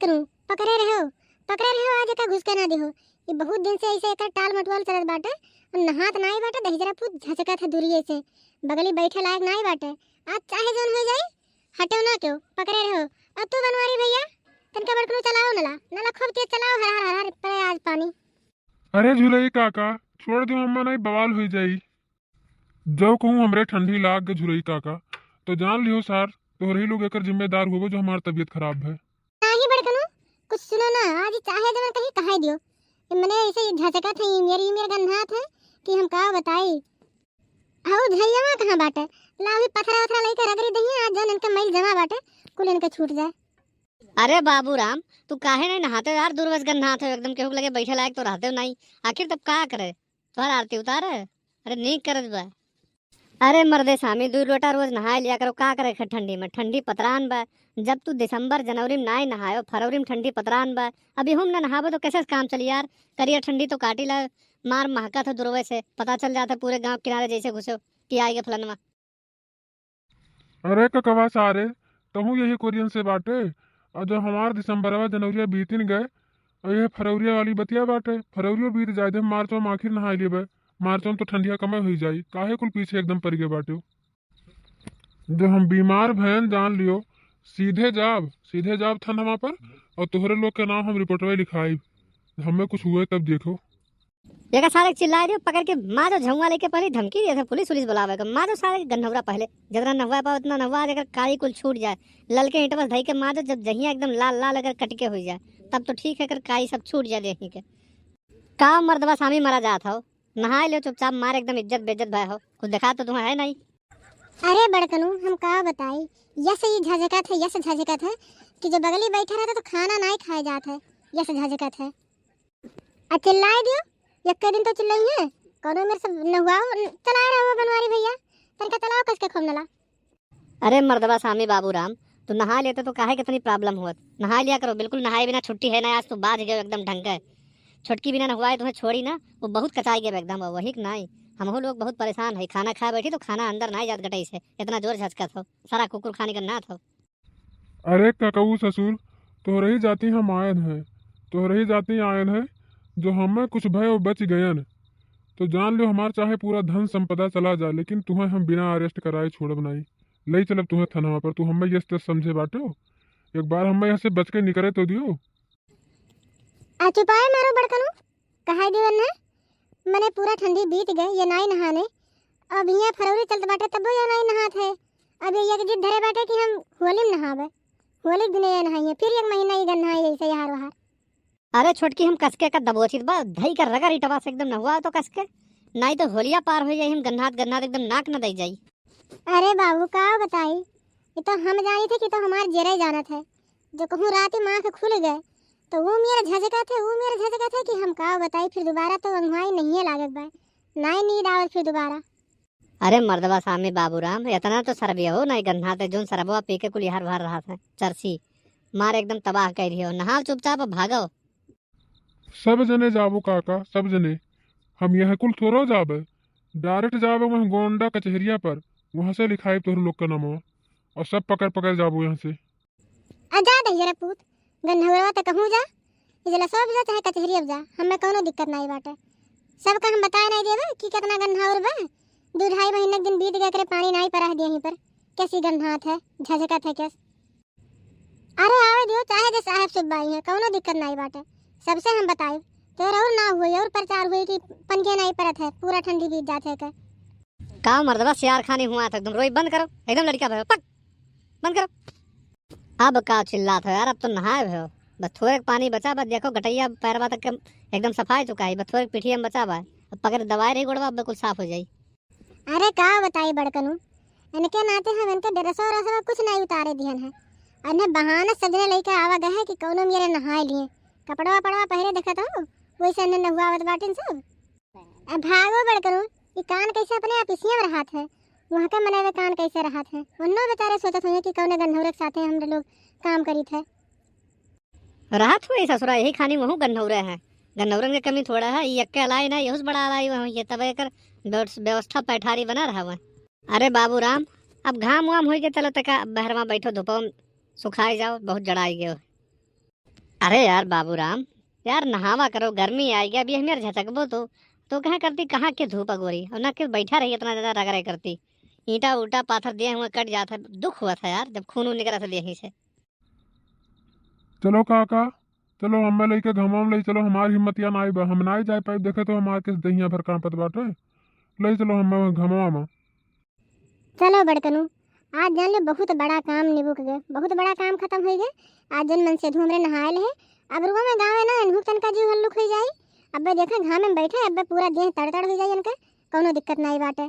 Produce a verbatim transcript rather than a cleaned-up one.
करूँ, पकड़े रहो, पकड़े रहो, आज एका घुसके ना दिहो। ई बहुत दिन से ऐसे एकर टाल मटवाल चलत बाटे, और नहात नाई बाटे, दहिजरा पूत झचकत है दूरिये से, बगली बैठे लायक नाई बाटे। आज चाहे जौन हो जाई, हटेउ ना केउ, पकड़े रहो। और तू बनवारी भैया, तनका बड़कनू चलाओ नला, नला खूब तेज चलाओ, हर हर हर हर पड़े आज पानी। अरे झुलई काका, छोड़ दियो, हम्मा नाई बवाल हो जाई। जब कहूँ हमरे ठंडी लाग गे झुलई काका, तो जान लियो सार, तोहरे ही लोग एकर जिम्मेदार होबो जो हमार तबीयत खराब है। नाही बड़कनू, कुछ सुनो ना, आज ई चाहे जवन कहीं कहाई दियो। ई मने ऐसे ही झचकत है, ई मेर, ई मेर गन्हात है कि हम का बताई। हऊ झैयावा कहाँ बाटे? ला अभी पथरा वथरा लइके रगड़ी दही, आज जौन इनके मैल जमा बाटे, कुल इनके छूट जाए। अरे बाबू राम, तू काहे नहीं नहाते यार? दूर बस गन्हात हो एकदम, केहू के लगे बैठे लायक तो रहते हो नहीं। आखिर तब का करे? तोहर आरती उतारे? अरे नीक करत बा। अरे मर्दे सामी, दुई लोटा रोज नहाए लिया करो, का करे खे ठंडी में? ठंडी पतरान बा। जब तू दिसंबर जनवरी में नाई नहायो, फरवरी में ठंडी पतरान बा, अभी हम ना नहाबो तो कैसे काम चली यार? करिया ठंडी तो काटी ला, मार महकत हो दुरवे से, पता चल जात है पूरे गांव किनारे जैसे घुसो कि आएगा फलनवा। अरे ककवा सारे, तहूँ यही कोरियन से बाटे। और जो हमार दिसंबरवा जनवरिया बीतिन गए, और यह फरवरिया वाली बतिया बाटे। फरवरियो बीत जाए दे, मार्चो में आखिर नहाई लेबे। मार्चो में तो ठंडिया कमे हुई जाई, काहे कुल पीछे एकदम पड़ गए बाटे। जो हम बीमार भयन जान लियो, सीधे जाब, सीधे जाब थनवा पर, और तोहरे लोग के नाम हम रिपोर्टवा लिखाई। हमें कुछ हुए तब देखो। एका सारे के चिल्लाए दियो, पकड़ के मार दो, झउआ लेके पहले धमकी दिया था, पुलिस उलिस बुलावे का, मार दो सारे के गन्हौरा पहले, जितना नहवा पाओ उतना नहवा, अगर काई कुल छूट जाए, ललके ईंटवा से धई के मार दो, जब जहिया एकदम लाल लाल अगर कटके हो जाए, तब तो ठीक है, अगर काई सब छूट जाए देही के। का मर्दवा सामी मरा जात हो, नहाए लो चुपचाप, मार एकदम इज्जत बेइज्जत भय हो, कुछ देखा तो तुम्हें है नहीं। अरे बड़कनू, हम का बताई, यस ई झझकत है, यस झझकत है कि जो बगली बैठा रहता तो खाना नाई खाए जात है, यस झझकत है। आ चिल्लाए दियो, यक्के दिन तो चिल्लाई है, कौनो मेरे सब नहुआओ, चलाए रहो बनवारी भैया, तनका चलाओ कस के खूब नला। अरे मर्दवा सामी बाबू राम, तू नहा लेते तो काहे कितनी प्रॉब्लम हुआ? नहा लिया करो, बिल्कुल नहाए बिना छुट्टी है ना, आज तू बाज गए एकदम ढंग के। छोटकी बिना नहुआए तुम्हें छोड़ी ना, वो बहुत कचाई गए एकदम, वही के नाई। हमहू लोग बहुत परेशान है, खाना खाए बैठी तो खाना अंदर नाई जात गटई से, इतना जोर झचकत हो, सारा कुकुर खानी का नाथ हो। अरे ककऊ ससुर, तोहरे ही जाति हम आयन है, तोहरे ही जाति आयन है, जो हमें कुछ भय और बच गयन, तो जान लो हमार चाहे पूरा धन संपदा चला जाए, लेकिन तुम्हें हम बिना अरेस्ट कराए छोड़ब नहीं। ले चलब तुम्हें थनवा पर, तू हमें यस तस समझे बाटो। एक बार हमें यहाँ से बच के निकरे तो दियो। आ चुपाए मारो बड़कनू, कहाई दियो ना, मने पूरा ठंडी बीत गए, ये नाई नहाने। अब हियाँ फरवरी चलत बाटे, तबो ये नाई नहात है। अब ये एक जिद धरे बाटे कि हम होली में नहाबे, होली के दिने ये नहाइए, फिर एक महीना ये गन्हाई ऐसे यहाँ वहाँ। अरे छोटकी, हम कसके का दबोचित बा, धई का रगड़ इटवा से एकदम नहुआ तो कसके, नाई तो होलिया पार हो जाई, हम गन्हात गन्हात एकदम नाक न दई जाई। अरे बाबू, का बताई, ये तो हम जानी थे कि तो हमार जेरे जानत है। जो कहूँ राती में आँख खुल गए, तो वो मेर झझकत है, वो मेर झझकत है कि हम का बताई, फिर दोबारा तो अंगुआई नहीं लागे बा, नाई नींद आवत फिर दोबारा। अरे मर्दवा सामी बाबूराम, इतना तो सरबिया हो नहीं गन्हाते, जोन सरबवा पी के कुल यार भर रहा था, चरसी मार एकदम तबाह कर रही हो, नहाओ चुपचाप और भागो। सब जने जाबो काका, सब जने। हम यह कुल थोड़ो जाबे, डायरेक्ट जाबे वह गोंडा कचहरिया पर, वहाँ से लिखाई तोहर लोग का नामवा, और सब पकड़ पकड़ जाबो यहाँ से। आ जा दहिजरा पूत, गन्हौरवा त कहूँ जा, इजला सब जा चाहे कचहरी अब जा, हमें कौनो दिक्कत नाई बाटे। सबका हम बताए नाई देबे कि कितना गन्हौर बा। दू ढाई महीना के दिन बीत गए, एकरे पानी नाई परा दिया यहीं पर, कैसी गन्हात है, झझकत है कैस। अरे आवे दियो, चाहे जे साहेब सुब्बाई है, कौनो दिक्कत नाई बाटे, सबसे हम बताई। तो और ना हुई, और प्रचार हुई कि पनिया नाई परत है, पूरा ठंडी बीत जात है के। का मर्दवा सियार खानी हुआ था, एकदम रोई बंद करो, एकदम लड़का भयो, पक, बंद करो। अब का चिल्लात हो यार, अब तो नहाए भयो, बस थोड़े पानी बचा बा, देखो गटैया पैरवा तक के एकदम सफाई चुका है, बस थोड़े पिठिया में बचा बा, अब पकड़ दवाई रही गोड़वा, अब बिल्कुल साफ हो जाई। अरे का बताई बड़कनू, इनके नाते हम इनके ड्रेसवा व्रेसवा कुछ नहीं उतारे दिहन है। इन्हें बहाना सजने लइके आवा गए है कि कौनो मेरे नहाए लिए, कपड़वा वपड़वा पहरे देखत हो, वैसे इन्हें नहुआवत बाटिन सब। अब भागो बड़कनू, ई कान कैसे अपने ऑफिसिया में रहत है, वहाँ के मनई में कान कैसे रहत है। उन्नो बेचारे सोचत होंगे कि कौने गन्हौरे के साथे हमरे लोग काम करीत है। रहत हुए ससुरा, यही खानी वहू गन्हौरे हैं। गन्हौरन के कमी थोड़ा है, ई यक्के अलाई ना, यहूस बड़ा अलाई वहाँ, ये तब एकर व्यवस-, व्यवस्था पैठारी बना रहा हुआ। अरे बाबू राम, अब घाम वाम होई के चलो तका बहरवा बैठो, धूपवा में सुखाई जाओ, बहुत जड़ाई गयो। अरे यार बाबूराम, यार नहावा करो, गर्मी आइगा, अभी हम यार झचकबो तो, तो कहाँ करती, कहाँ के धूप अगोरी, और ना के बैठा रही, इतना ज्यादा रगड़े करती। ईंटा उल्टा पाथर दिए हुए कट जात है, दुख हुआ था यार, जब खून वून निकला था यहीं से। चलो काका, चलो हमें लेके घामा में ले चलो, हमार हिम्मतिया नाई बा, हम नाई जाए पाइब, देखे तो हमार किस दहिया भर कांपत बाटे, ले चलो हमें घामा में। चलो बड़कनू, आज जान ले बहुत बड़ा काम निबुक गए, बहुत बड़ा काम खतम होइ गए। आज जौन मनसेधू हमरे नहाए ले है, अब रुआ में गावे ना, इनहू के तनका जीव हल्लुक होइ जाई। अब्बे देखा घामे में बैठे, अब्बे पूरा देह तड़ तड़ होइ जाई इनके, कौनो दिक्कत नाई बाटे।